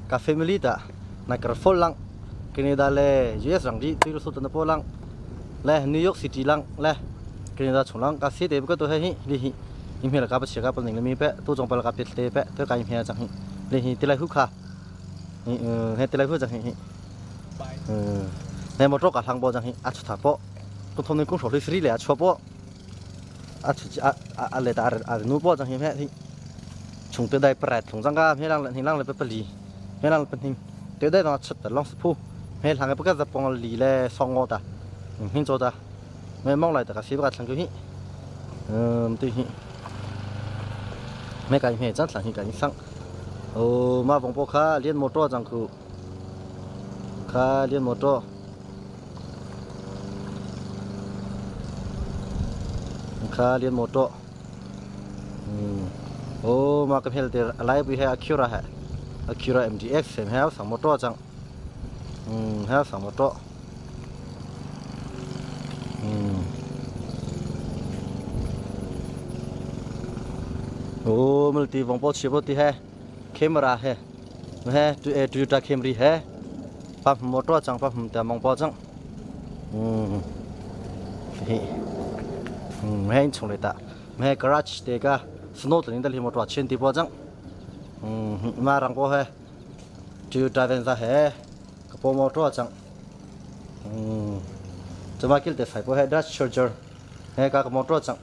Ka family ta Niagara Falls lang Canada le US rang di tui su tan po lang le New York City lang le Canada chung lang ka si te ka to he hi li hi im he la ka pa chia ka pa ning le mi pe tu chong pa la ka pet te pe te ka im he chang hi li hi tilai hu kha he tilai hu chang hi hi ne motor ka hlang bo chang hi a chu tha po tu thom ni kung sho li le a chua po a chu a a le ta a nu po chang hi he hi chung te dai pret thung chang ka he lang le hing lang le pe pali he lang pe hing te dai na chat ta long phu he hlang pe ka za pong li le song ngo ta hing cho ta me mong lai ta ka si ba thlang ku hi um ti hi me kai me chan thlang hi kai sang o ma vong po kha lian motor chang khu kha lian motor kha lian motor o ma ka phel te alai pui he Acura he Acura MDX sem he sang motor chang he sang motor o multi vong po chi bo ti he camera he he Toyota Camry he pa motor chang pa ta mong po chang hi he chung le ta me garage te ka snow tling dal hi motor chen ti po chang ma rang po he Toyota Venza he ka po motor chang chama kil te sai po he Dutch Charger he ka motor chang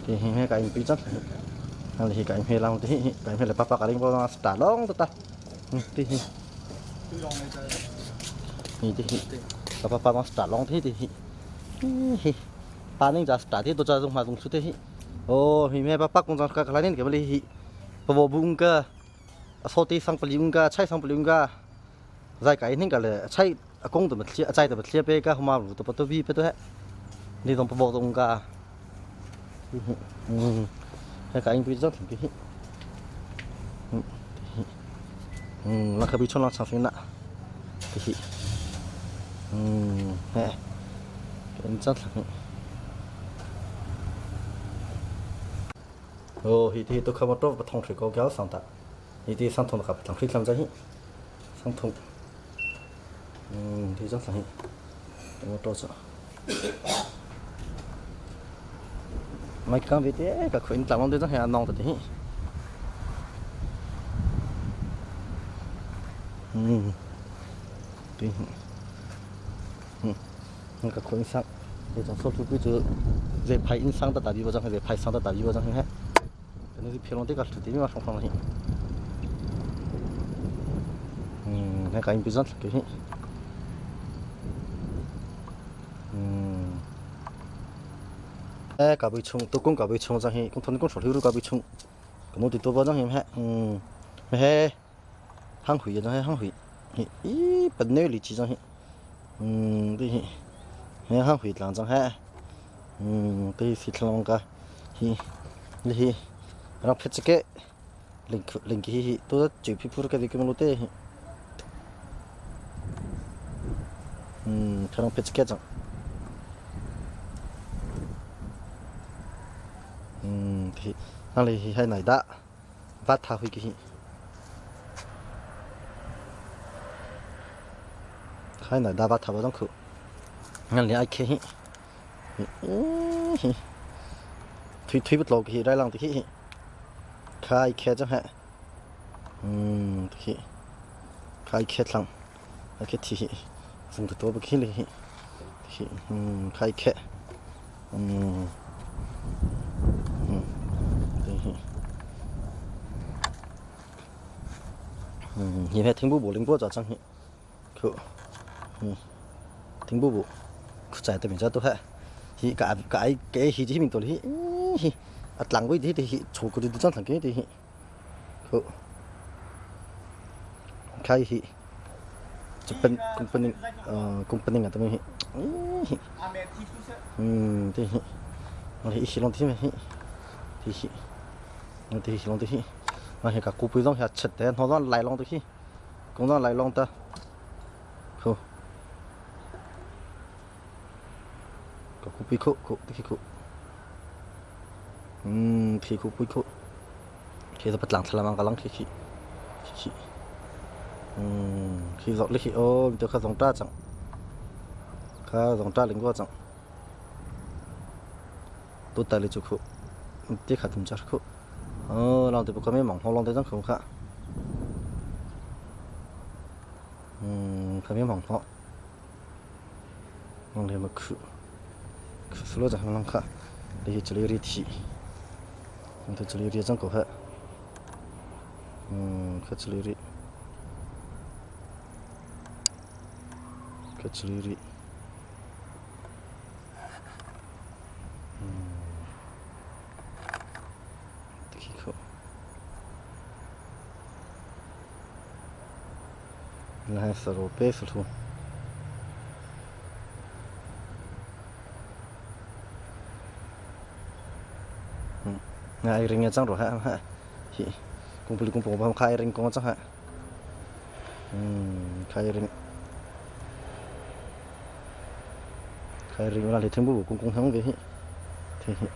thì he ka in pi chang hi ka in he lang ti hi ka in he le papa ka ling po sta long ta ta ti hi hi ti hi ka papa ma sta long ti ti hi hi pa ning ja sta ti to cha jung ma jung su te hi o hi me papa kung jang ka kala nin ke bali hi pa bo bung ka so ti sang pali ung ka chai sang pali ung ka zai kai ning ka le chai akong to ma thlia achai to ma thlia pe ka huma ru to pa to bi pe to he ni dong pa bo dong ka he ka ing pi jang thing pi hi la ka bi chon la chang sing na ti hi he in chang thlang o hi ti to khama to pa thong thri ko kyal sang ta hi ti sang thong ka pa thong thri thlam ja hi sang thong thì rất là hi motor cho mấy con vịt ấy cả khuyến tao mong tôi rất là nong thật hi thì ka khuyến sang thì trong số chú cứ về phải in sang ta ta đi vào trong về phải sang ta ta đi vào trong hết cái này thì phía long cái chủ mà phong phong này cái cái bị rất cái ê cả bị chung tôi cũng cả bị chung rằng hi cũng thôn cũng sổ hữu cả bị chung cái nô thì tôi vào rằng hi mẹ mẹ hàng hủy rằng hàng hủy ý bên nơi lý trí rằng hi đi mẹ hàng hủy làm rằng he đi xịt lòng cả hi hi rang phết cái link link hi hi tôi chỉ phi phu cái gì cái mà lút hi rang phết cái rằng thì năng li hay này đã vắt thao huy cái hay này đã vắt thao vào trong khử năng li ai khé hi thủy thủy bất lộ cái ra lòng thì khai khe chẳng hạn thì khai khe lăng cái thì dùng từ tôi bất khi li thì khai khe thì hi thính bu bu linh bu cho chẳng hi khu thính bu bu khu chạy từ mình cho tôi hệ hi cả cái cái hi chỉ mình tôi hi hi à lăng với thì hi chỗ cái thì chẳng thằng cái thì hi khu khai hi Japan company company ngata mi hi thì hi nó hi hi long thì hi thì hi nó thì hi long thì hi nó hi cả cú bùi dong hi chật thế nó lại long thì hi cũng nó lại long ta khu cả cú bùi khu khu thì khu thì cú bùi khu khi ta bắt lăng thला mang cả lăng khi khi. Khi zok le khi o mi kha zong ta chang kha zong ta ling ko chang tu ta le chu khu ti kha tum char khu o long te ko me mong ho long te chang khu kha kha me mong ho long le ma khu khu slo chang long kha le hi chali ri thi long te chali ri chang ko ha kha chali ri kha chali ri khi kho la saro pe su nga ai ring chang ro ha ha hi kung puli kung pong khai ring kong chang ha khai ring khai ring la le thing bu kung kung hang ve hi the hi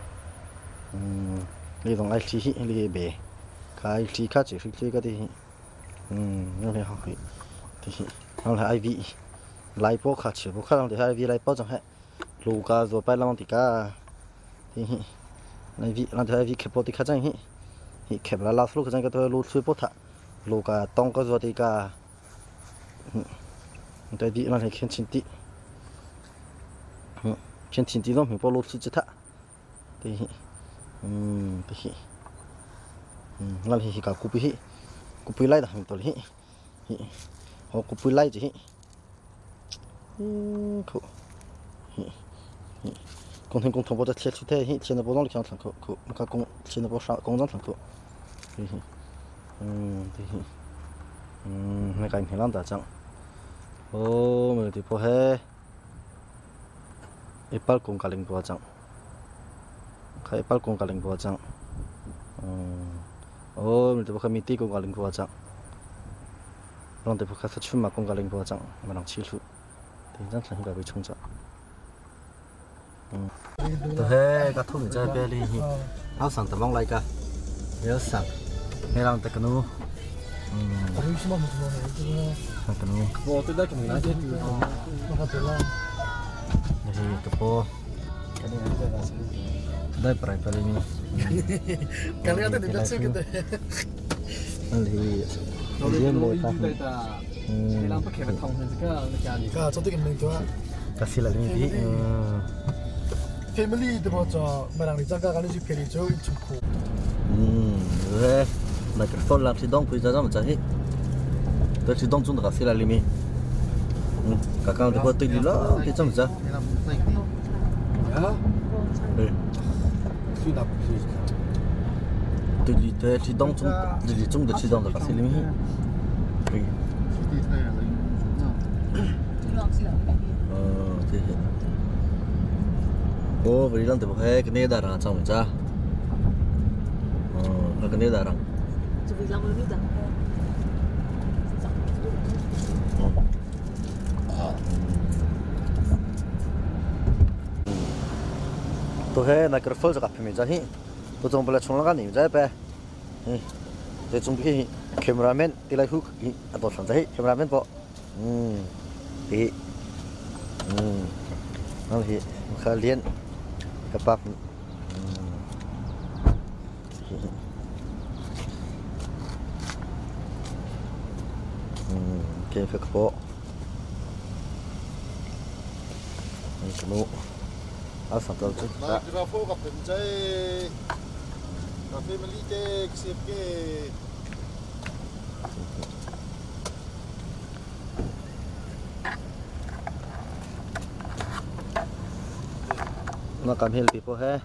le dong ai thi hi le be khai thi kha chi thi ka ti hi le ha hi ti hi le ai vi lai po kha chi bo kha le ai vi lai po chang ha lu ka zo pai lang ti ka ti hi lai vi lang ai vi khe po ti kha chang hi hi khep la la lu kha chang ka to lu thui po tha lu ka tong ka zo ti ka tai vi lang he khen chin ti khen chin ti dong mi po lu thui chi tha ti hi ti hi lang hi ka ku pi hi ku pi lai da mi to hi hi ho ku pi lai chi hi khu hi hi công thiên công thông bộ thiết thế hi thiên bộ nó thằng khu khu mà công thiên bộ sao công thằng khu hi hi thì hi mấy cái này làm đã chẳng ô mình thì bộ he ipal kong kaling bộ chẳng khai ipal kong kaling bộ chẳng ô mình thì bộ khai miti kong kaling bộ chẳng long te bộ khai phát mà kong kaling bộ chẳng mà đang chi lu thì rất là cái bị冲着 thế các thu mình chơi bê đi áo sẵn tầm bóng lại cả áo sẵn nghe lòng ta canu canu đây cái po đây phải phải đi thì riêng một ta kasi la limi bi Family te bo cho marang ni jaga kan ji pheri cho in chung khu. Re microphone làm si dong pui ra mà chả tôi si dong chung được kasi la limi cả càng thì có tôi đi lo thì trong ra tôi đi tôi si dong chung đi chung được si dong được kasi limi ờ thì ô vậy lần thì bộ cái này đã ra trong mình cha ờ cái này đã ra 또 해 microphone cho gặp mình ra hi tôi trong bla chung là cái này ra bé thế chung cái cameraman thì lại hút à tôi sản thấy cameraman bộ thì nó thì khá liên cái bắp cái cái bộ cái nụ áo sẵn tôi chút Microphone ka pen chai ka family te siap ke. Nó cầm hiện thì po he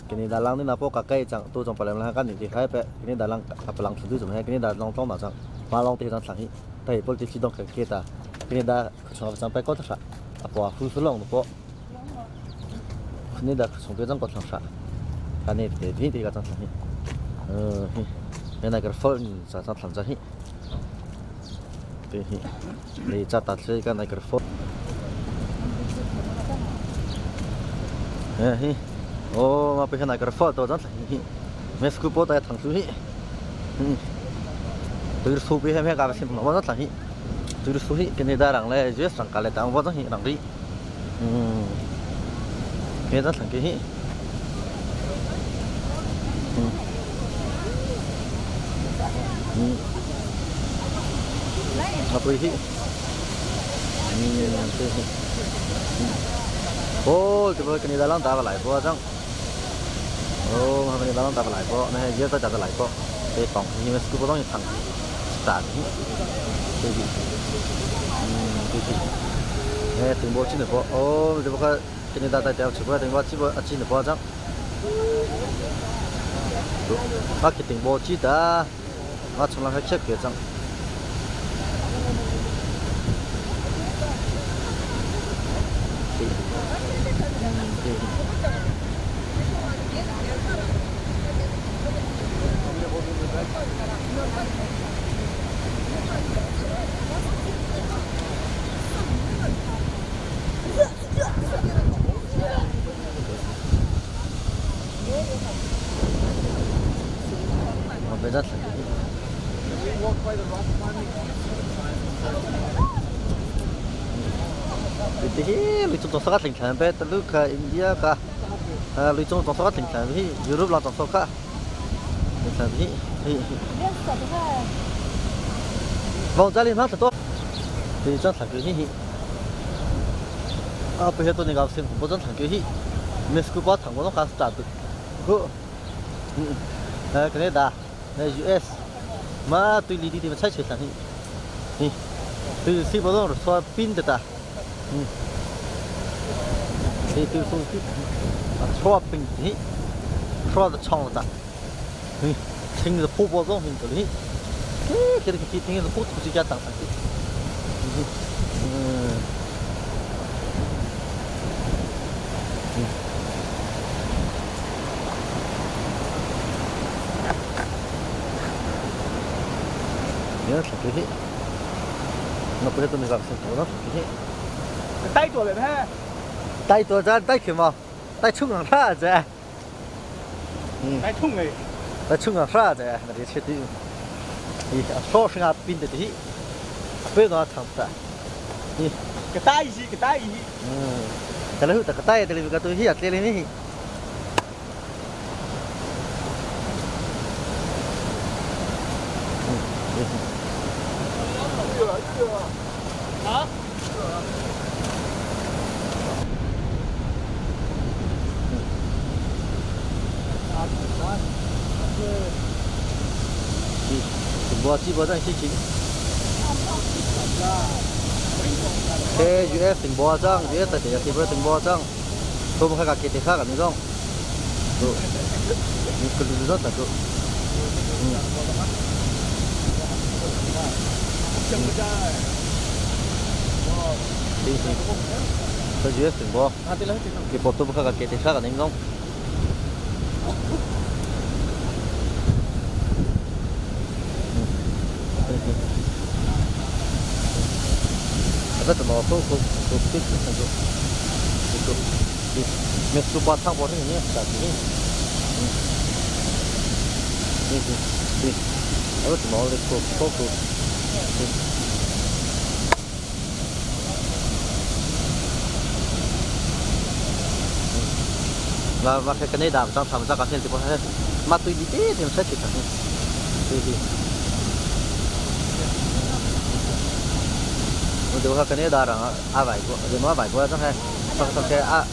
cái này đà lăngนี่นะpo cả cây chẳng tôi trong phải làm cái này thì hay pe cái này đà lăng apa lang tu chúng hay cái này đà long tong nào chẳng mà long thì chẳng thằng hi tại po thì chỉ đông cái kia ta cái này đà chúng chẳng phải có thật apa phu phu long po cái này đà chúng cái chẳng có thằng sa cái này thì thì thì cái chẳng thằng hi ờ hi cái này cái phone chẳng chẳng thằng hi thì hi để cho ta chơi cái này cái phone hi ô mà bây giờ này cái phone tôi rất là hi mấy scoop ta thằng chú hi Tu su pi hem he ka sim no na hi. Tu su hi Canada rang le US rang ka le tang wa hi rang ri. He ta thlang ke hi. A pui hi. Oh, tu Canada lang ta ba lai po chang. Oh, Canada lang ta ba lai po. Na he US ta ta lai po. Te tong hi me sku po dong thang. Ta hi. Te hi. Te hi. He ting bo chin po. Oh, tu ka Canada ta ta chu po ting bo chi bo a chin po chang. A ki ting bo chi ta. A chung lang ha khep ke chang. India ka Luicung tong sokat thling hi Europe lang tong soka thling hi hi Vong jali ma to ti chan thlang hi hi a pe to ni ga sim bo chan thlang hi Mexico pa thang bo ka start ku Canada US ma tui li ti ma chai chai thlang hi hi tui si bo dong so pin ta ta 你丢手机，啊，错平的，错的长的，嘿，听着婆婆讲很多的，嘿，这个听着婆出去家当上去，嗯，嗯。nhớ là cái nó bây giờ tôi gặp xem nó cái 带多了呗， 带多咱带去嘛，带冲上啥子？嗯，带冲的，带冲上啥子？那这吃的，你说是俺冰的的，不要让他的，你，给带一些，给带一些。嗯，但是这个带的里个东西啊，这里面。啊？ Thế US tỉnh bò chăng, US tại chỉ là tỉnh bò chăng, tôi không phải cái khác cả nữa không? Cứ rất là cứ. Đi đi. Tôi US tỉnh bò. Cái bộ tôi không phải cái khác cả nữa không? Até mo ko ko ko ko ko ko ko me su pa thang bo ni ni sa ni ni ni até mo le ko ko ko và và cái này đảm trong thầm ra cái thì có thể mà tôi đi thế thì sẽ chỉ thằng thì 我就cái này đà rằng à vài của rồi nó vài của trong hai trong trong cái à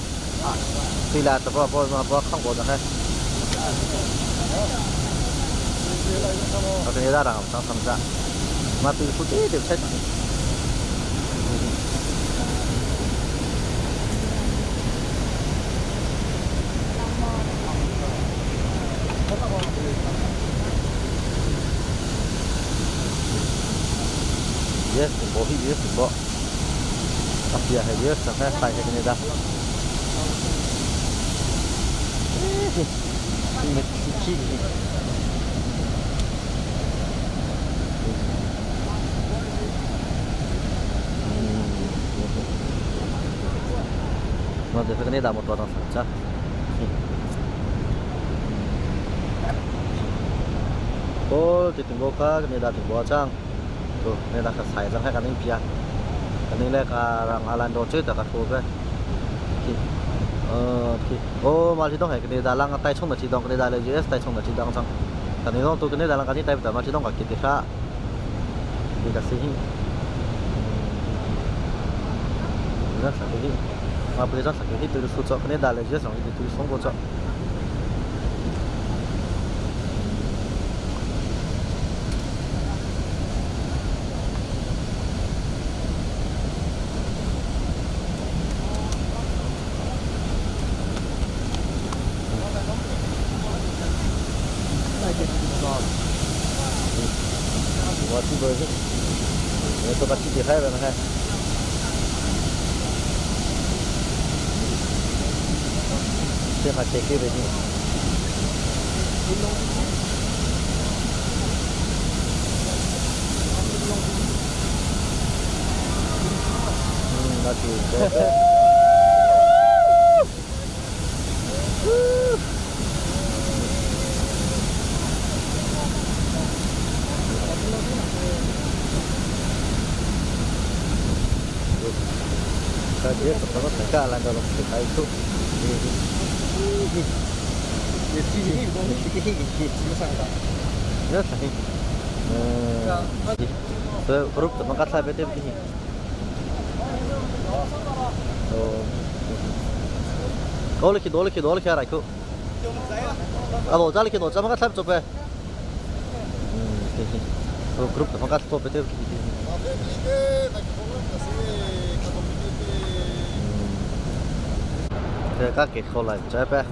tuy là tập bộ bộ bộ không có trong hai cái này đà rằng trong thầm ra mà tôi phụ tế thì sẽ Yes, bộ hi yes bộ. Tập giờ hay yes sẽ phải cái này đó. Mình chỉ Mà cái này đã một tuần rồi chắc. Kawl ti tingbo kha kan i dah tingbo cang. Tu ne da kha sai cang he kan in pia. Kan in le ka rang alan do chu ta ka thu be. Ki ki o ma thi dong he kan i da lang tai chung da chi dong kan i da le US tai chung da chi dong chang. Kan i dong tu kan i da lang kan i tai ta ma chi dong ka ki ti kha. Ki ka si hi. Ra sa ki hi. Ma pu ra sa ki hi tu su cho kan i da le US rong tu song ko cho. 我这边是，我这把自己害了还。这还切开的呢。那就这个。 cái là nó phải thu. Grup tu makan sampai tu begini. Oh, 多了去多了去多了去来去。啊，罗家里去罗家makan sampai tu be. Grup tu makan sampai tu begini. 这个给好来这边。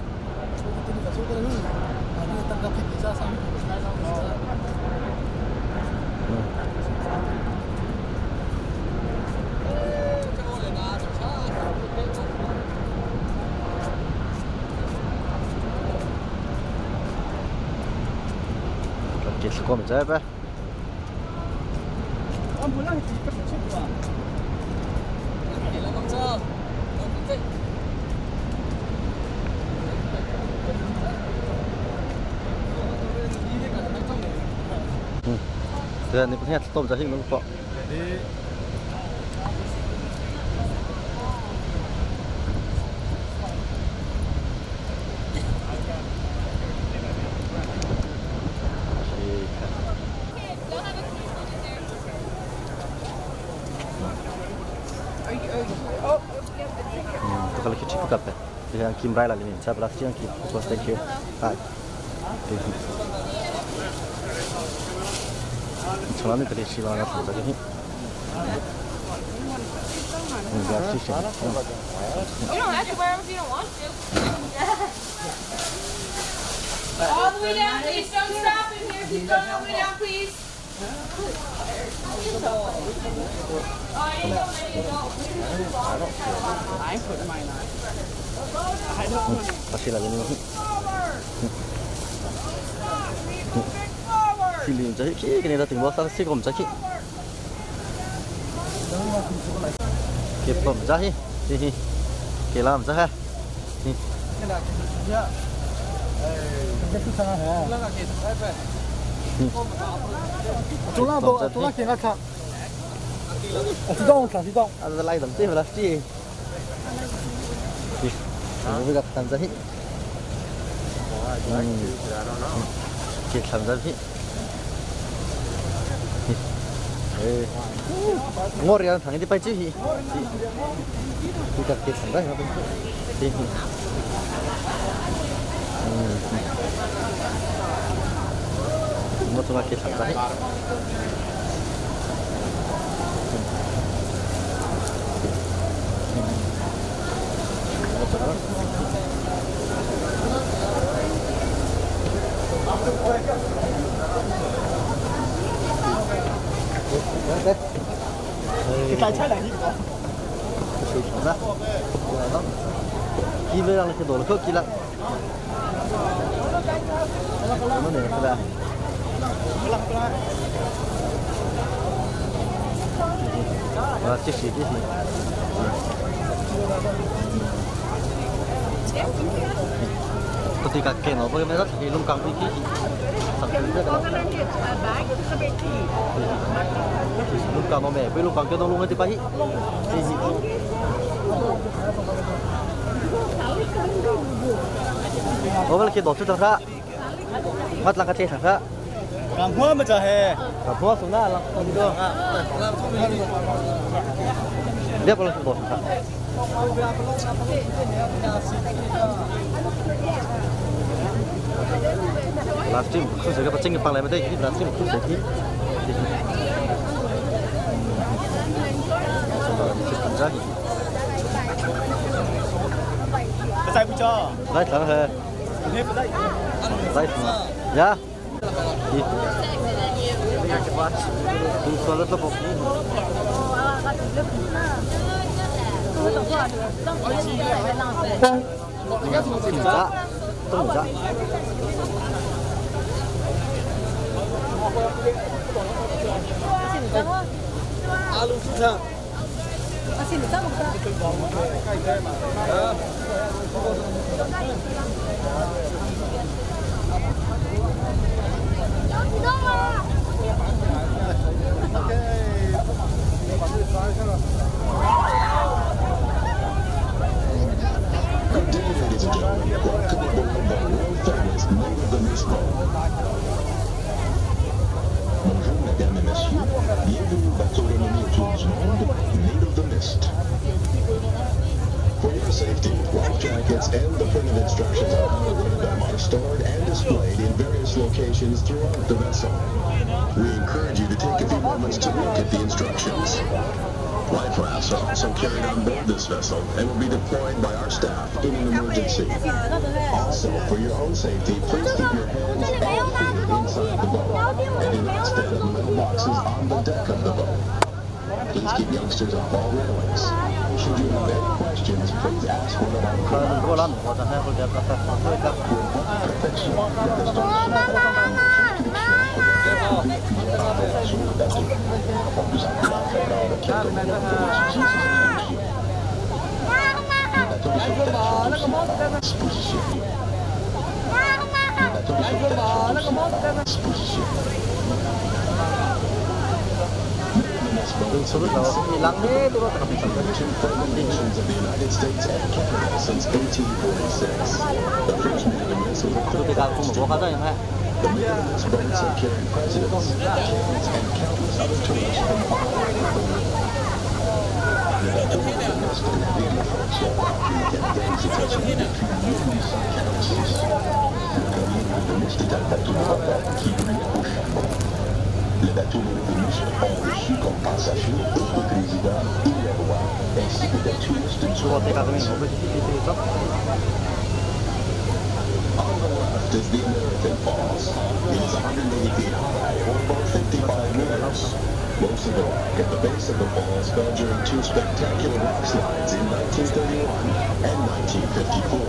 给过没这边？对，你不听都不知道能不？Kim Rai là mình sẽ bắt chiang kim. Thank you. Bye. 从来没得希望要投这个。 You don't have to wear them if you don't want to. All the way down, please. Don't stop in here. Keep going all the way down, please. Oh, I didn't know many adults. I'm putting mine on. 다시 나가는 필름 저기 그냥 다 뭐 사실 검 저기 kịp phẩm ra hi hi kì làm ra ha 中浪多，中浪见我看，知道我看知道。 à lại tầm tiếp là gì mình gặp làm ra hi kịp làm ra hi ngồi ra thằng đi bay chứ hi gặp kịp làm ra hi mo tu kịp làm ra hi 带菜来一个。 基本上是多了可几了。怎么呢？是吧？啊，这是这是。tôi thì cả kẻ nó với mấy rất thì lông càng đi. Lúc càng nó mẹ với lúc càng cho nó luôn cái gì gì 我们去到处找他，我那个车上他， 干活么这嘿？ 啊，不送那了，我们个，你不能去到处他。Last team খুব জায়গা পাচ্ছেন বাংলায় মধ্যে last team খুব দেখি 不在不着，来上海，你不在。来什么？呀？你？你说的这不？咋？动咋？阿鲁市场。 Good day, ladies and gentlemen. Welcome aboard the world famous Night of the Mist Boat. Bonjour, mesdames et messieurs. Bienvenue au bateau renommé autour du monde, Maid of the Mist. For your safety, life jackets and the printed instructions on how to wear them are stored and displayed in various locations throughout the vessel. We encourage you to take a few moments to look at the instructions. Life rafts are also carried on board this vessel and will be deployed by our staff in an emergency. Also, for your own safety, please keep your hands and feet inside the boat and do not stand on metal boxes on the deck of the boat. Please keep youngsters off all railings. Should you have any questions, please ask one of our crew 过 members. 来，我咱还不了 Nations of the United States and Canada since 1846. The first man to miss was a 这个公路我看这 The Maid boats have carried presidents, kings, and countless other tourists from all over the world. Le bateau de Mist navigue la frontière entre le Canada et les États-Unis depuis 1846. Le premier Maid de Mist est un bateau de vapeur qui brûlait au charbon. Le bateau Maid de Mist ont reçu comme passagers et des présidents et les rois, ainsi que des touristes du 我这个东西我不是这个 On the left is the American Falls. It is 180 feet high, or about 55 meters. Most of the rock at the base of the falls fell during two spectacular rock slides in 1931 and 1954.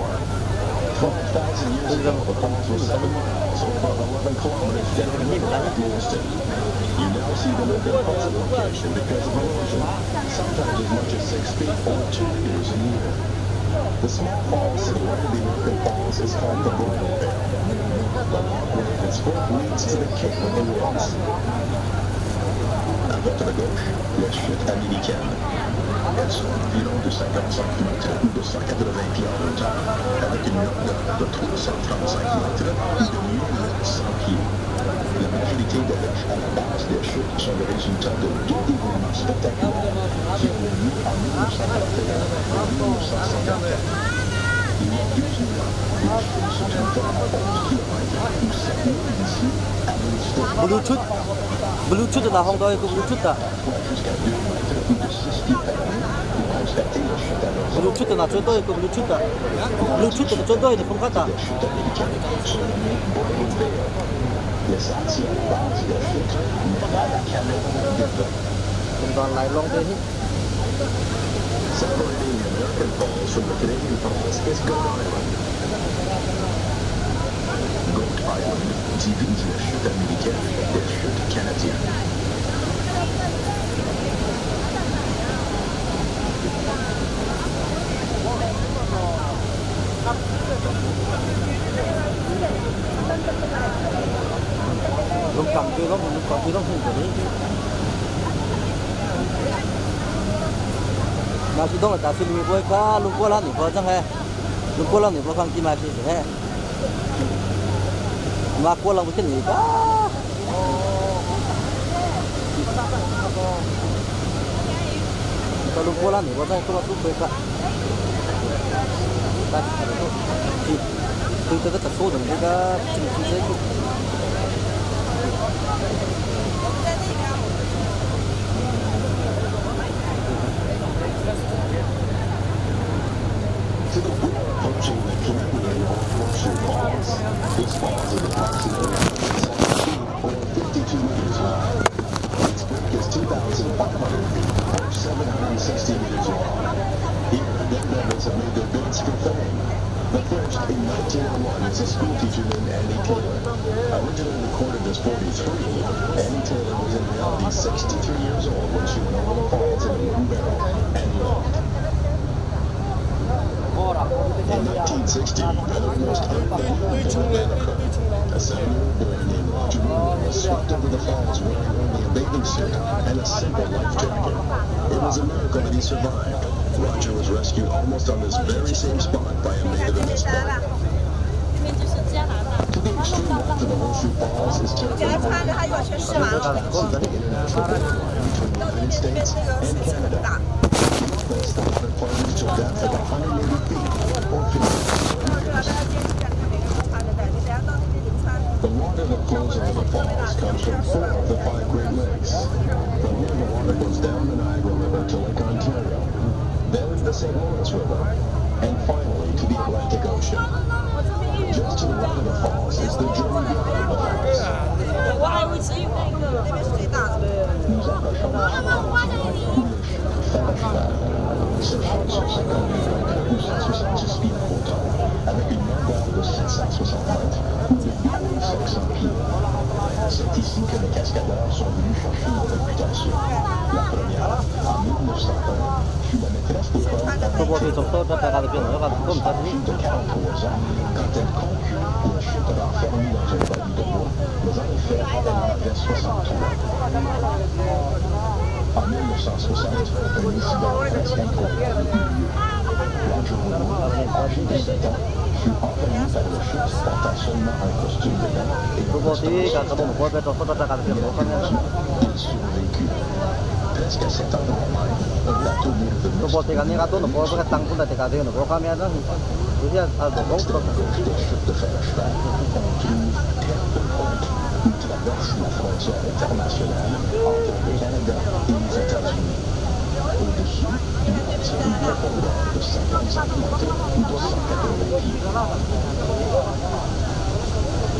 12,000 years ago, the falls were 7 miles, or about 11 kilometers down the river at Lewiston. You now see them at their present location because of erosion, sometimes as much as 6 feet or 2 meters a year. The small falls to the right of the American Falls is called the Bridal Veil. The walkway at its foot leads to the Cape of the Woods. À votre gauche, les chutes américaines. Elles sont environ de 55 mètres ou de 180 pieds en hauteur, avec une longueur de 335 mètres et de 1800 pieds. La majorité des roches à la base des chutes sont le résultat de deux événements spectaculaires qui ont eu lieu en 1931 et 1954. Il y a 12 000 ans, les chutes se trouvaient à 11 km ou 7 milles d'ici, à Lewiston. Bluetooth Bluetooth 拿红到一个 Bluetooth 的 Jusqu'à 2 mètres ou de 6 pieds par année pour constater la chute à leurs Bluetooth 拿最多一个 Bluetooth 的 Bluetooth 的最多一个风卡的 des chutes américaines, surnommées Bridal Veil. Les sentiers à la base des chutes mènent à la cabane des vins. 段来弄的。 Separating the American Falls from the Canadian Falls is Goat Island. Goat Island divise les chutes américaines des chutes canadiennes. Lungkam tu zong lungkam tu zong hung ko ni. Ma si dong la ta si lu boi ka lu ko la ni ko chang he. Lu ko la ni ko khang ki ma si he. Ma ko la bu chen ni ka. Ka lu ko la ni ko chang ko la tu boi ka. Ta si tu ta ta so dong ka ching ching se ku. To the we are approaching the Canadian or Horseshoe Falls. This falls is approximately 170 feet or 52 meters high. Its break is 2,500 feet or 760 meters long. Here, daredevils have made their bids for fame. The first in 1901 is a schoolteacher named Annie Taylor. Originally recorded as 43, Annie Taylor was in reality 63 years old when she went over the falls in a wooden barrel and lived. In 1960, an almost unbelievable event occurred. A 7-year-old boy named Roger Moore was swept over the falls wearing only a bathing suit and a simple life jacket. It was a miracle that he survived. Roger was rescued almost on this very same spot by a maid of the mist boat. To the extreme left of the Horseshoe Falls is Terrapin Island, the international borderline between the United States and Canada. Beneath this, the water plunges to a depth of 180 feet or 54 meters. The water that flows over the falls comes from four of the five Great Lakes. From here, the water goes down the Niagara River to Lake Ontario, then the St. Lawrence River, and finally to the Atlantic Ocean. Just to the right of the falls is the German Valley of the Falls. Nous approchons de Ces chutes sont 50 ou 166 pieds de hauteur, avec une longueur de 760 mètres ou de 2500 pieds. C'est ici que les cascadeurs sont venus chercher leur réputation. La première, en 1901, fut la maîtresse d'école âgée de 43 ans quand elle conclut la chute renfermée dans un baril de bois, mais en effet, elle en avait 63. En 1960, un incident presque incroyable eut lieu. Roger Woodward, âgé de 7 ans, fut envahi par la chute portant seulement un costume de bain et un Miraculeusement, il survécut. Presque à cet endroit même, un bateau made of the mist À l'extrême gauche des chutes de fer à cheval, on trouve Terrapin Point, où traverse la frontière internationale entre le Canada et les États-Unis. Au-dessus, l'eau attire une profondeur de 55 mètres ou de 180 pieds.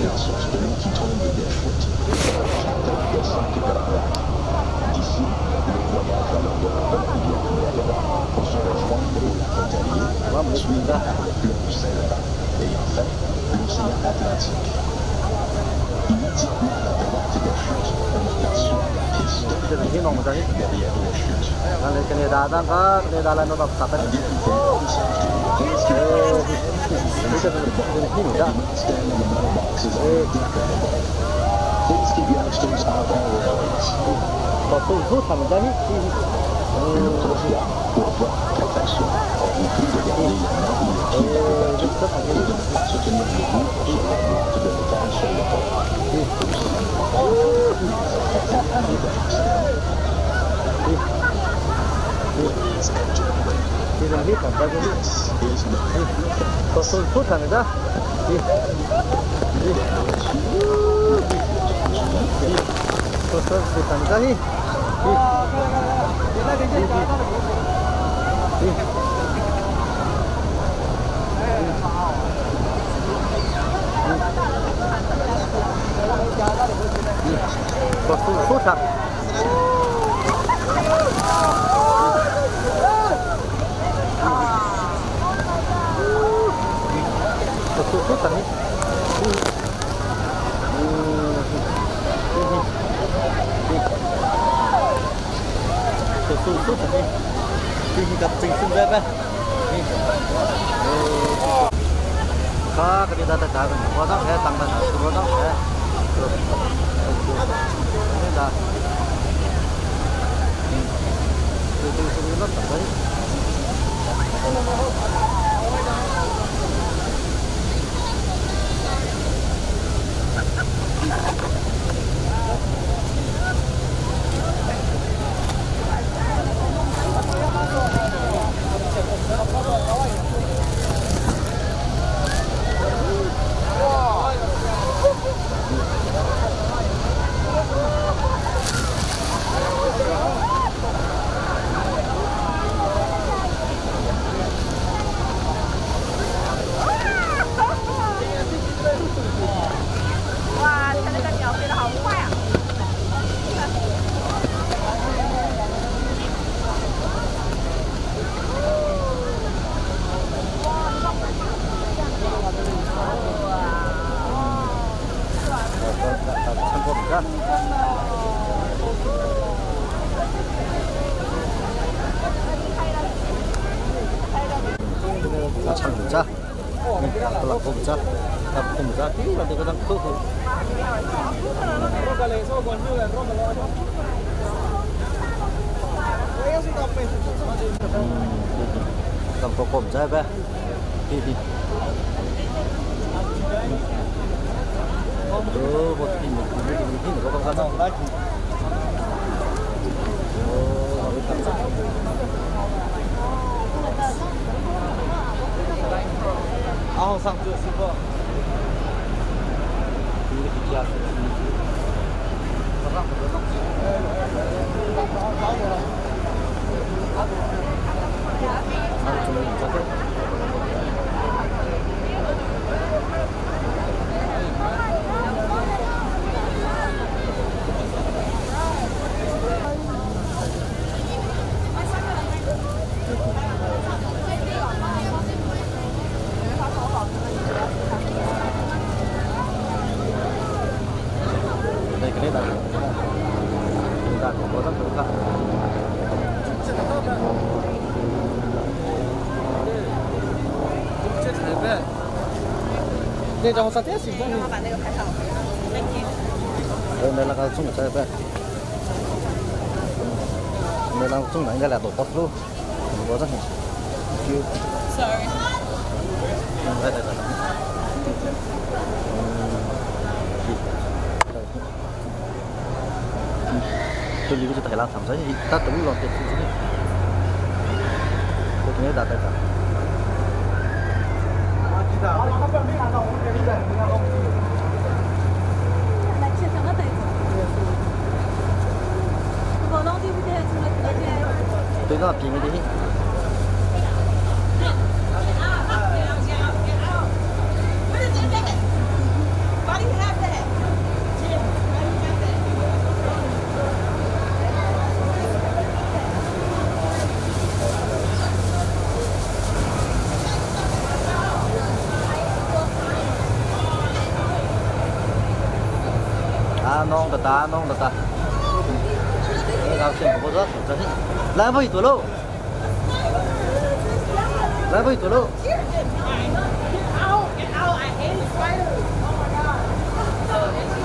La source de l'eau qui tombe des chutes est de cinq grands lacs. D'ici, l'eau voyage à longueur de la rivière Niagara pour se rejoindre au lac Ontario, suivi par le fleuve Saint-Laurent et enfin l'océan Atlantique. Immédiatement à la droite des chutes, on aperçoit la piste derrière les chutes. Again, for your own safety, please keep your hands inside the boat and do not stand on the metal boxes on the deck of the boat. Please keep youngsters off all railings. Une autre fois, pour votre protection, on vous prie de garder la main ou le pied dans le bateau et de ne pas se tenir debout sur la boîte de métal sur le pont. Aussi, en cas de accident, Ladies and gentlemen, this is Niagara Falls. Mesdames, Messieurs, les chutes du Niagara. Từ từ từ nó tập đấy. 哇，你看那个鸟飞得好快啊！ 唱古扎，不拉古扎，他古扎，比那个当客户。当个古扎呗，嘿嘿。哦，我听你，你你听我讲啥？哦，我看着。然后上这师傅。 đây cái này là chúng ta cũng có rất nhiều khác. 那张啥电视？把那个拍上。 Đây là cái chung ở đây. Đây là chung là cái là đồ bóc luôn. Có rất nhiều. Sorry. Đây đây đây. Tôi đi cái là thằng giấy ta tự lo tiền gì. Tôi nghe đặt đây. Tôi nó là cái đi. Why do you have that? Why do you have that? À non ta ta non ta ta. 那先不说，这是来不多喽，来不多喽。 Get out! Get out! I hate spiders. Oh my god. So itchy.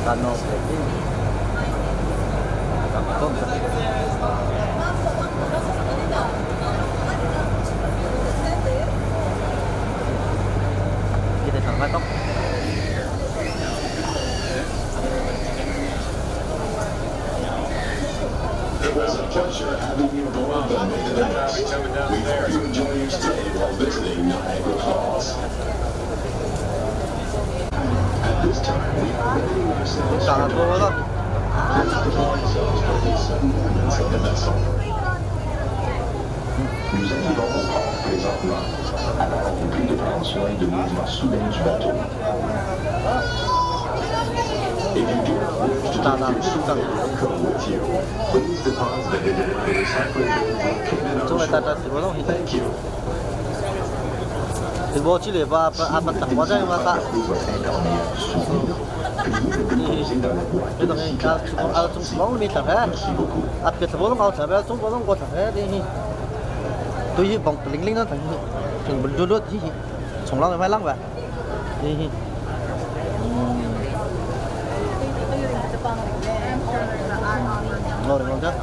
Ta non không. Kita thằng mai tóc. It was a pleasure having you aboard the Maid of the Mist. We hope you enjoy your stay while visiting Niagara Falls. At this time, we are readying ourselves Càng for cô đó. Please prepare yourselves for the sudden movements of the vessel. Nous arrivons au port présentement. Alors, on vous prie de prendre soin de mouvements soudains du bateau. If you do not wish to take your souvenir coat with you, please deposit it in one of the recycling bins located Chúng on ta ta shore. chỉ có đông. Thank you. Thì bố chỉ để ba à ba tặng quá đây mà ta. Déposez dans la boîte Cái de đó cái recyclage à chúng la à chúng sortie. bóng mi thằng hết. Merci beaucoup. À biệt bố nó ngao thằng bé chúng bố nó ngao thằng hết đi. Tôi hi bóng linh linh nó thằng thằng bự đốt gì. 冲浪的快浪呗。嘿嘿。Ngon ngon chắc.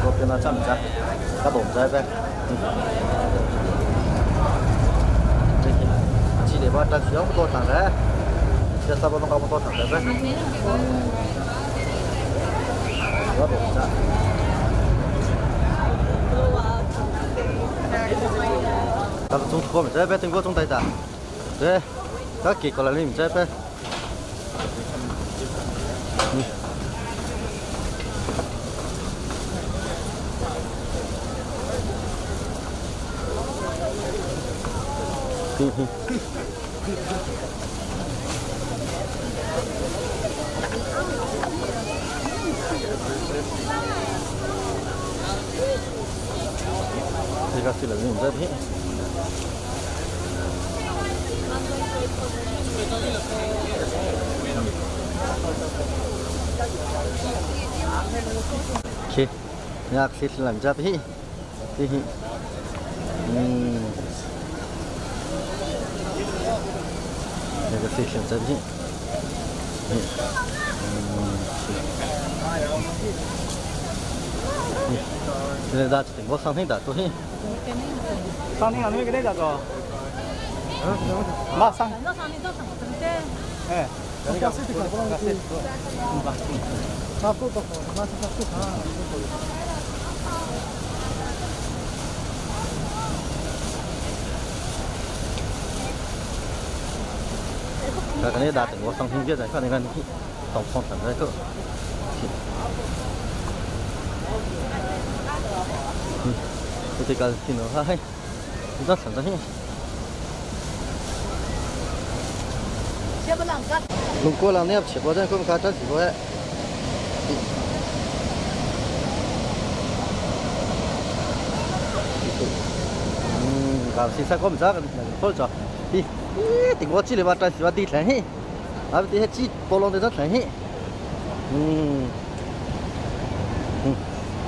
嗰邊啦，真唔真？得唔使咩？chỉ để bắt đặt xuống tôi thằng đấy, giờ sao bọn nó có tôi thằng đấy呗? Quá đủ dạ. 咱们中途我们这边等过中队长，对，他给过来你们这边。 呢家雪嚟你唔使片。OK，你下雪嚟唔使片，啲嗯，呢個雪唔使片，嗯，呢個定我上天大都。 上天啊，你个那个？马上。哎。 cái này đạt được sang thiên biết rồi, cái này cái tổng phong thành cái cơ. 这个挺多哈，嘿，你这什么嘿？路过了，你要吃过这，我们看这吃过。嗯，搞西餐我唔知，好咗。咦，定我这里话暂时话地城嘿，啊，这些鸡菠萝在这城嘿。嗯，嗯，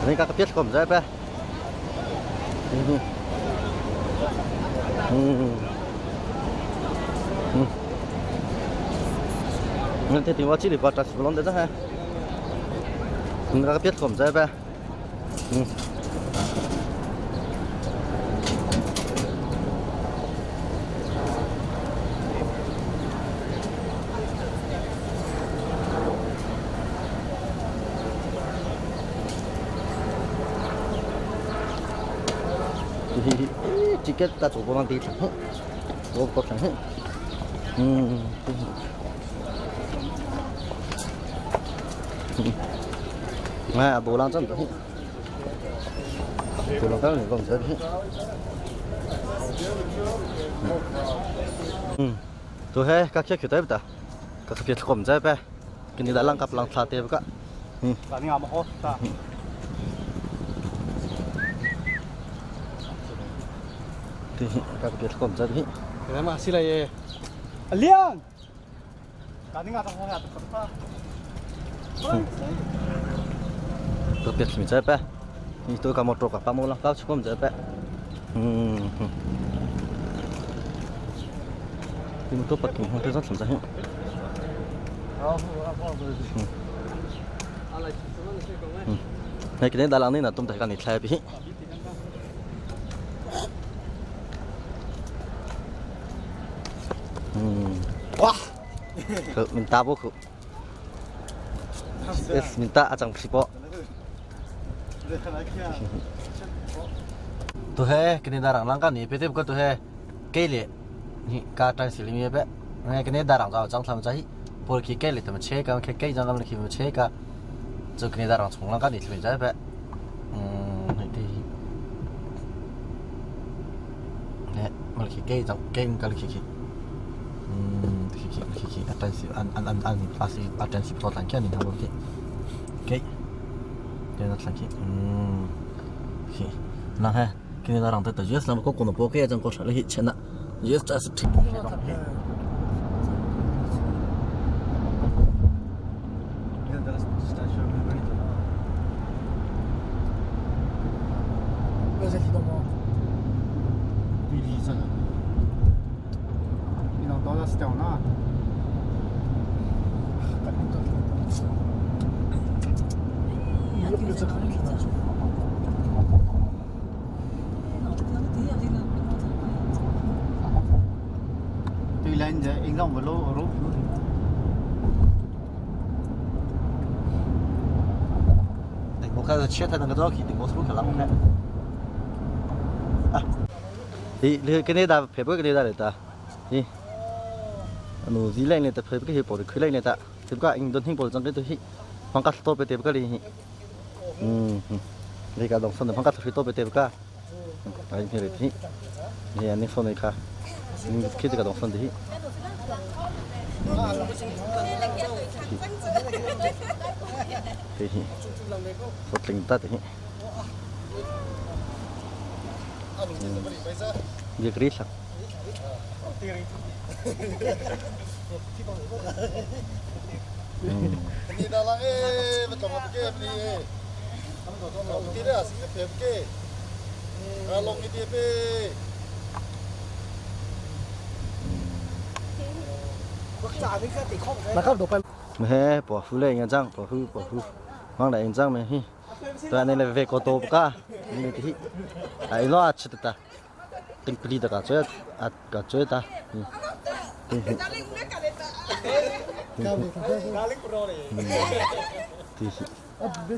你讲个别个唔知呗？嗯嗯嗯嗯，你电话这里话暂时不弄在这哈。你那个别个唔知呗？嗯。这个在做不啷地层，我不承认。嗯，哎，不啷真的，不啷当然讲这边。嗯，都系các chiếc kiểu đấy ta, các cái cũng dễ bé, cái này đã lăng cặp lăng thà tiền cả. Ừ. 嗱，你啱好得。 thì các cái cũng dễ bé. 嚟嘛，先嚟嘢。阿亮，嗱，你啱好呀，得。 tôi biết mình dễ bé, thì tôi cả một trò cả ba môn lăng cao cũng dễ bé. Ừ. Thì một tôi bật không tôi rất sẵn sàng. này cái này đã làm nên là tôi thấy cái này thay bị. Wah, minta bu, minta acang sipo. 都系给你打人啷个你别对不过都系给力，你家暂时里面别，我给你打人早张他们在，不去给力他们切个，去给张他们去切个，就给你打人从啷个你这边在别，嗯，对，呢，我去给张给唔个去去，嗯，去去去去，暂时按按按按，阿是阿暂时不做单，叫你他们去，给。Cái nó thằng khi là ha cái này là rằng tới yes là có còn bộ cái chẳng có sợ là hiện na yes just 我看切他那个照片，我是不可能看。啊，你跟你打陪不跟你打来打，你，侬是来呢？打陪不去跑的，去来呢打，对不个？印度听跑的，这个都是，放假多别对不个哩？嗯嗯，你个农村的放假出去多别对不个？哎，你来听，你你说那个，你去这个农村的。对，说领带的。Việc rít là. Mẹ bỏ phu lên nhà trang bỏ phu bỏ phu mang lại trang mẹ hi tôi anh này về có tô cả nên thì ai lo chết ta tinh pli ta cả chơi à cả chơi ta thì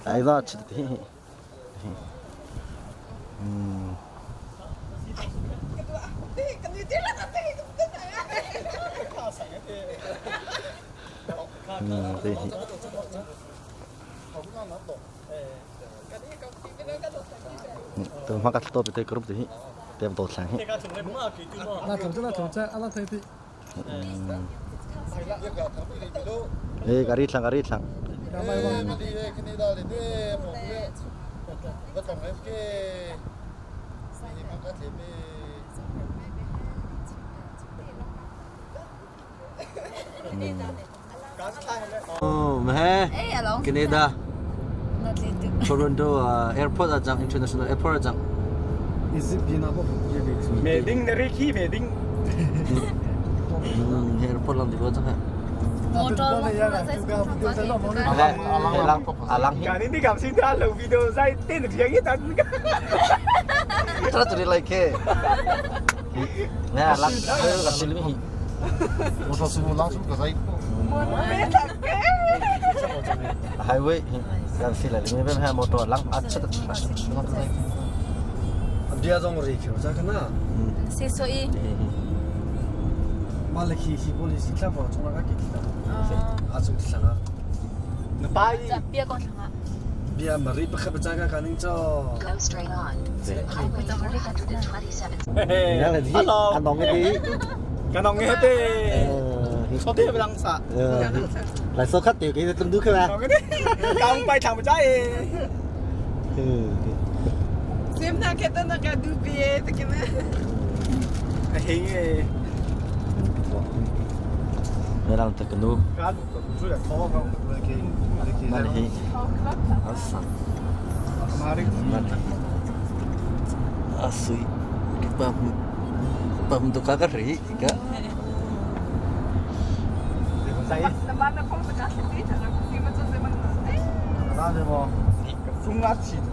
ai lo chết thì thì tôi mang cái tôi bị tôi group thì đẹp đồ sáng 那头真那头真，阿拉睇啲。 ê gari thang gari thang. Oh, mẹ. Canada. Toronto airport ajang international airport ajang. Meding neriki meding. Airport làm gì có chắc hả? Alang alang. Kan ini kam sing ta lo video sai tin được yang itu. Terus tu like ke. Nè alang, gặp xin lỗi. Highway, gặp xin lại mình bên hai motor lăng ắt chất. Dia dong ri khiu cha kana. Si soi. Ma le khi khi police tla bo chong ka ke tla. A chung tla nga. Na pai. Bia con thằng ạ. Bia ma ri pa kha cha ka kaning cho. Go straight on. Highway 427. Hello. Anh đóng cái gì? Kan dong nghe te. Số tiền lang sa. Lại số khách tiểu cái tâm đứa kia mà. Kam pai thang chai. Sim na kita na ka dubiye te kina. Hình ấy. Đây là một cái nụ. Kan Mà thì asa. Asui. Pam pam tu kakak ri, ka.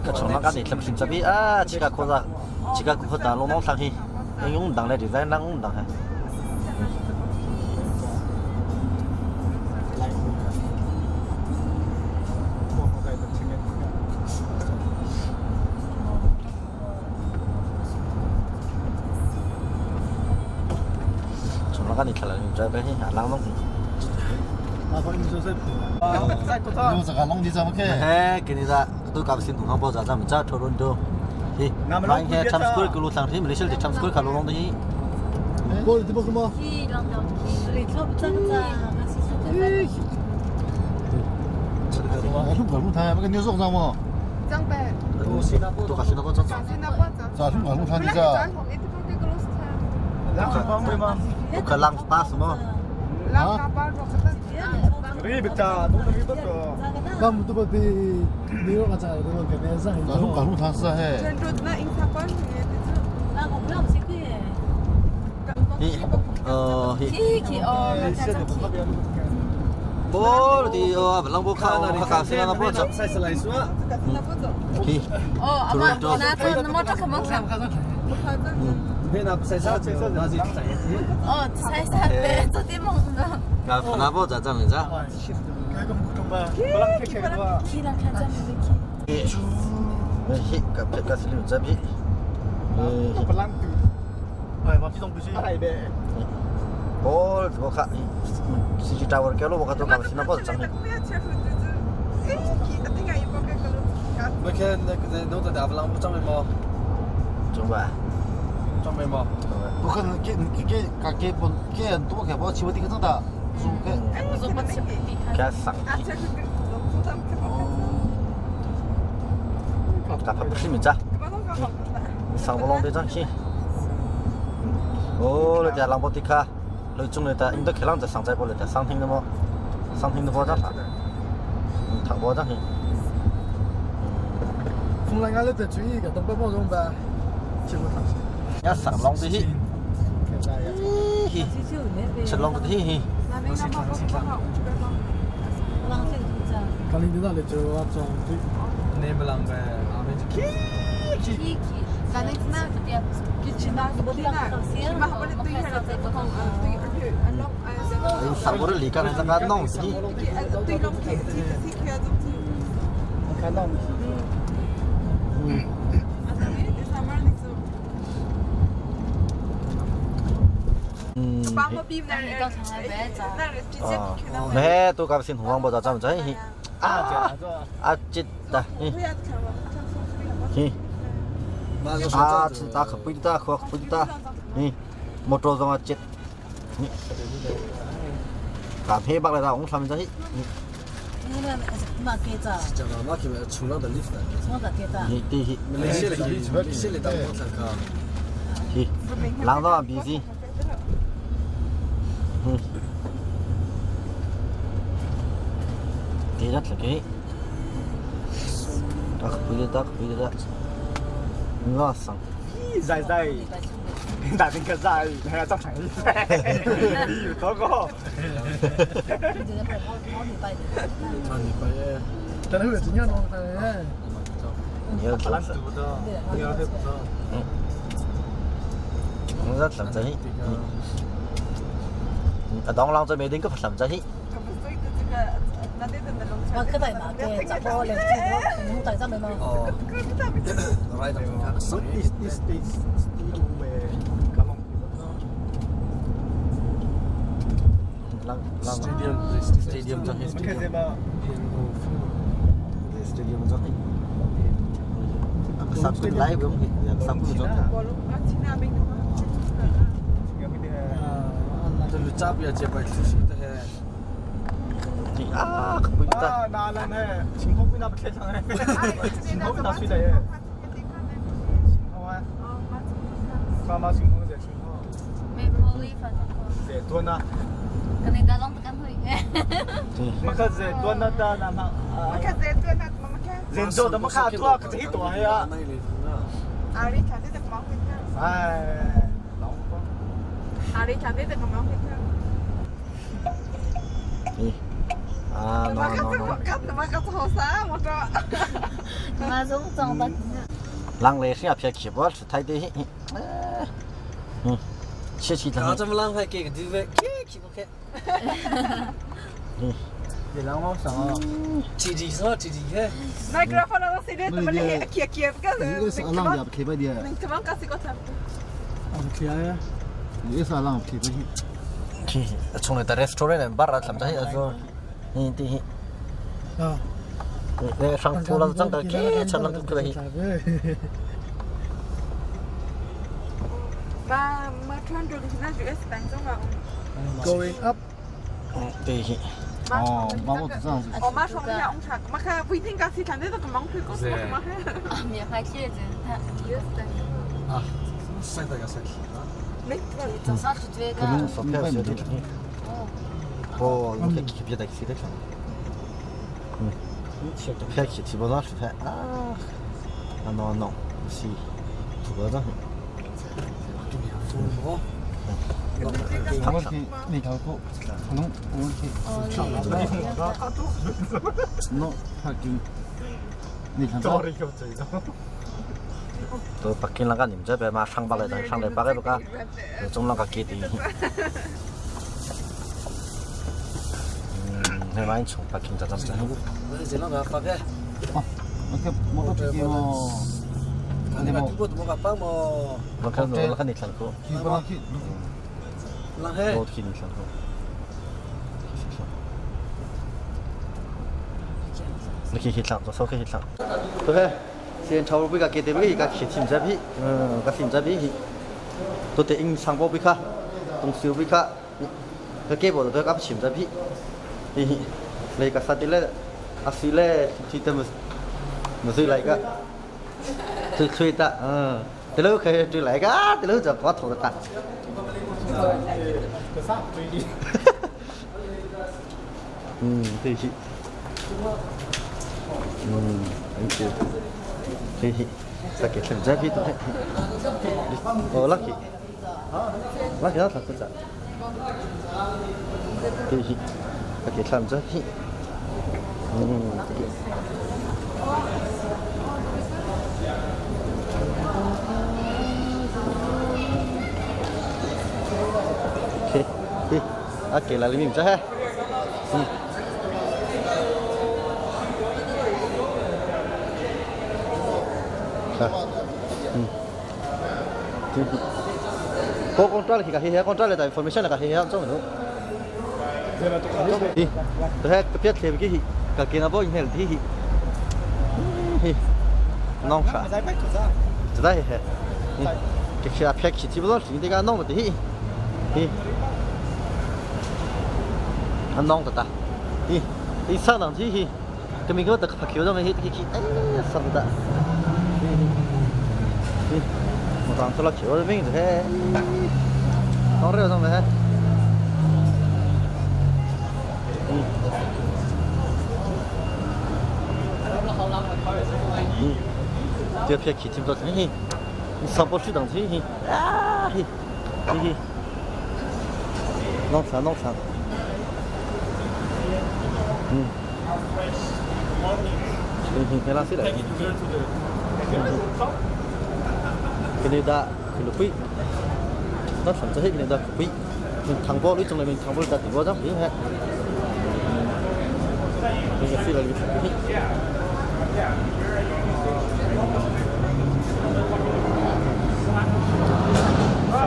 Cái chỗ nó cái này làm sinh ra à, chỉ cả cô ra, chỉ cả cô ta lông lông sang hi, anh用当来就在那用当哈。从那个你看了，你这边去浪弄。哎，给你咋都搞不清东方包子，咱们这多伦多，嘿，买些 Times Square 个路上，嘿，没事的 Times Square 看路上的嘿。 Khi lòng đầu khi ri thop cha cha. Tu ka sina ko chang. Tu ka lang pass mo. Hi hi. Bo di o lang bo kha o kha sina na bo cha. Hi. Toronto. Ka na bo cha chang cha. Hi ka phet ka silim cha bi. Bo bo kha CG Tower ke lo bo kha to ka sina bo chang. 中吧？不可能给给给给不给多开包，起不这个大，中开。给上。大怕不是名字，上不拢的张去。哦，那家兰博迪卡，那中的他，你都开浪在上在不来的，上听的么？上听的包张啥？他包张去。从来俺那得注意个，东北包中呗，起不上。要上浪的去。吃浪的去。刚你那里就我装的。上不是里干的，那个弄的。嗯。没，都搞不清楚，王八咋怎么着？啊啊，这的，嗯，啊，这大可不大，可不大，嗯，莫着怎么这？嗯，大皮巴来了，我上面这，嗯，对对，人都比是，嗯，对了，这个，大可不大，可不大，我上。在在，大兵可在，还要长长你有多个？但是今年弄的。你要做啥？嗯，我在諗緊，啊，當啷在每天個諗緊。Stadium stadium sắp live không sắp cũng啊，不啊，那那那，晴空比那不开场哎，晴空比那水的耶，晴空啊，妈妈晴空在晴空，在多呢，马克在多呢的那嘛，人多的马克多，可这多呀，哎，老公。啊，喏喏喏。人类是要偏气不是太对，嗯，切切的。从来在 restaurant 巴拉他们在做，嗯对，啊。那上铺了，长得给成了个可以。 Going up。嗯对。哦，把我这样子。我妈说我红茶，我看不一定讲西餐，那个芒果，我啊，免费去的，他啊，晒得要晒皮了。早上去追个。哦，我看别的其他看。嗯，别去提不上去看啊，啊喏喏，是，土包子。我去那条狗，侬我去。侬他给，那条狗。都北京那个你们这边嘛，上巴来的，上来八个不个，中那个给的。嗯，那玩意从北京咋咋咋？这那个发给。哦，那个摩托车哦。你们我怎么个帮么？我看我看你看过。那我听你看过。你可以去唱，做手可以唱。对。先超不个给的不个个去请这边，嗯，个请这边去，都得用上波不卡，东西不卡，个给不都个请这边，嘿嘿，那个啥的嘞，阿西嘞，记得没？没谁来个，最吹的，嗯，这路可以追来个，这路就光头的打。嗯，对是，嗯，thank you。嘿嘿，再给他们这边都哦，lucky，lucky 那他是咋？嘿嘿，再给他们这边，嗯。OK，嘿，啊，给了你们这哈，嗯。嗯，có con tra là khi cả khi con tra là tại information là cả khi trong nó. Hi, tôi hết cái biết thì cái hi, cả kia nó bao nhiêu thì hi, hi, nong sa. 知道嘿，这些撇起基本上是你这个弄的hi, hi, 啊弄的哒，hi，你上当去hi，这边个得拍球上面hi hi hi，哎，上的。我当初那球的名字嘿，当这个上面嘿，嗯，嗯，这片起听不到声音，你上不去当声音，啊嘿，嘿嘿，弄啥弄啥，嗯，嘿嘿，别拉水了。cái này đã cái lục quý nó sản xuất hết cái này đã quý mình thằng bò lúc trong này mình thằng bò đã từ bò đó hiểu hết mình cái là cái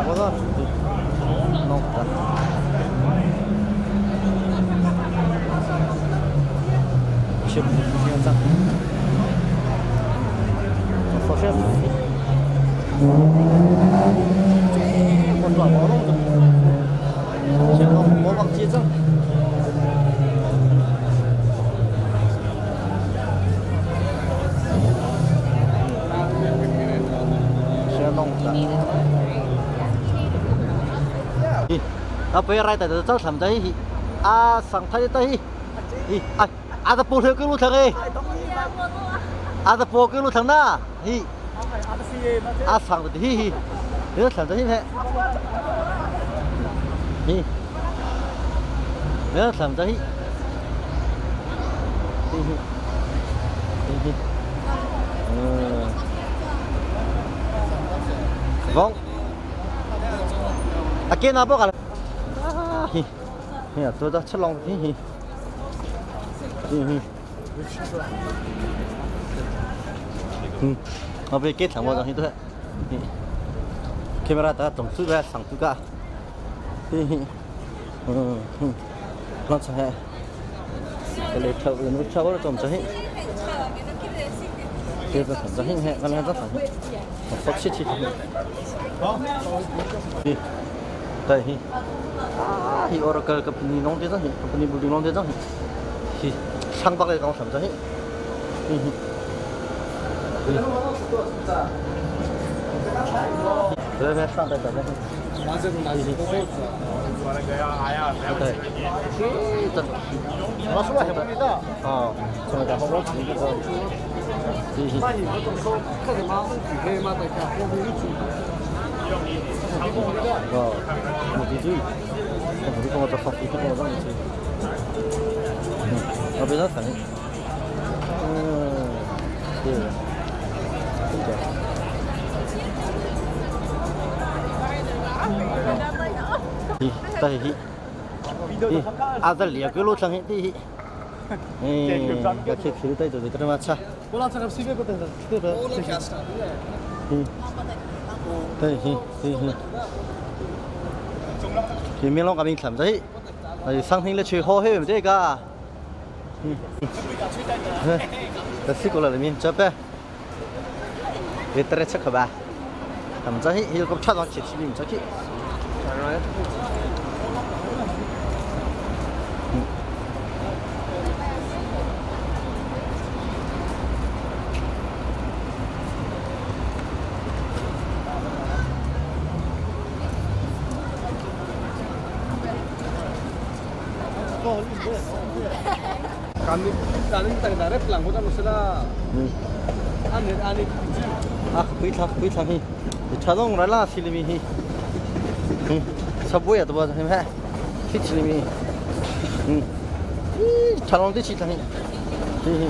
bò đó nó đã chụp hiện tại nó phát 我转毛弄的，现在我往结账。先弄的。啊，不要来在这找他们在一啊，上台在一，咦，啊，啊，这波头公路头哎，啊，这波公路头呐，嘿。啊，上的嘿嘿，你上的嘿嘿，嘿，你上的嘿，嘿嘿，嘿嘿，嗯，vong，啊，见哪不个了？啊嘿，哎呀，做到吃龙嘿嘿，嗯哼，嗯。我被给糖我东西都，camera 打总数个上度个，嘿嘿，嗯嗯，那出来，这里抽，那抽我总出去，这个很出去，我来这出去，我发起去。对， Tai hi. Hi Oracle company nong te hi company building nong te hi. Hi sang bak le kong sam hi. 对对，上对对对。对。这，我说还不知道。啊，从那个好多这个。那你们总说看什么？可以吗？等下我们一起。哦，我记住，我不是跟我做好，你跟我让你去。嗯，我别让反应。嗯，对，对的。但是，啊，这两个路上的，嗯，要去去对对对，这么吃。我老这个随便不等等，对不？嗯，对，对对。前面两个面谈仔，系生天咧吹好气唔知噶。嗯，就试过来里面这边，你得来吃个吧。唔知要个出上切切唔知去。啊，非常非常嘿，车动来啦，心里面嘿，嗯，差不多多少嘿，七七里面，嗯，咦，车动得七嘿，嘿嘿。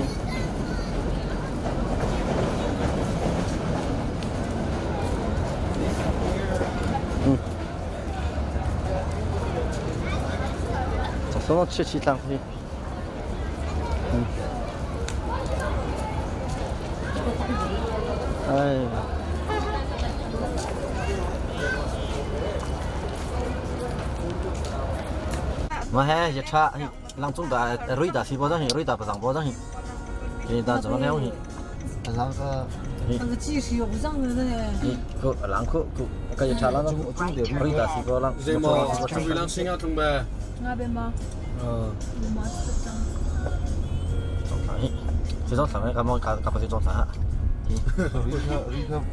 嗯，这什么七七张嘿？嗯。哎。我还一车，人总大瑞达是波张行，瑞达不上波张行，现在怎么两行？那个那个技术又不上的呢。你个人口个个一车人瑞达是波人。这么，中国人新啊，中呗。那边吗？嗯。这种上面干嘛干干不这种啥？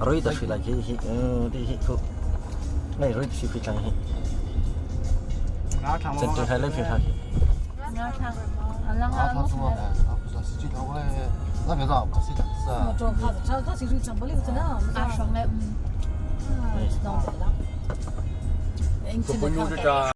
瑞达是来去去，嗯，对去，那瑞达是非常去。真正还能非常去。哪唱？啊，他说啊，不是，实际上我那边上不是是啊。我装卡子，装卡子就是整不了的呢。啊，双的，嗯。嗯，弄不了。不牛这家。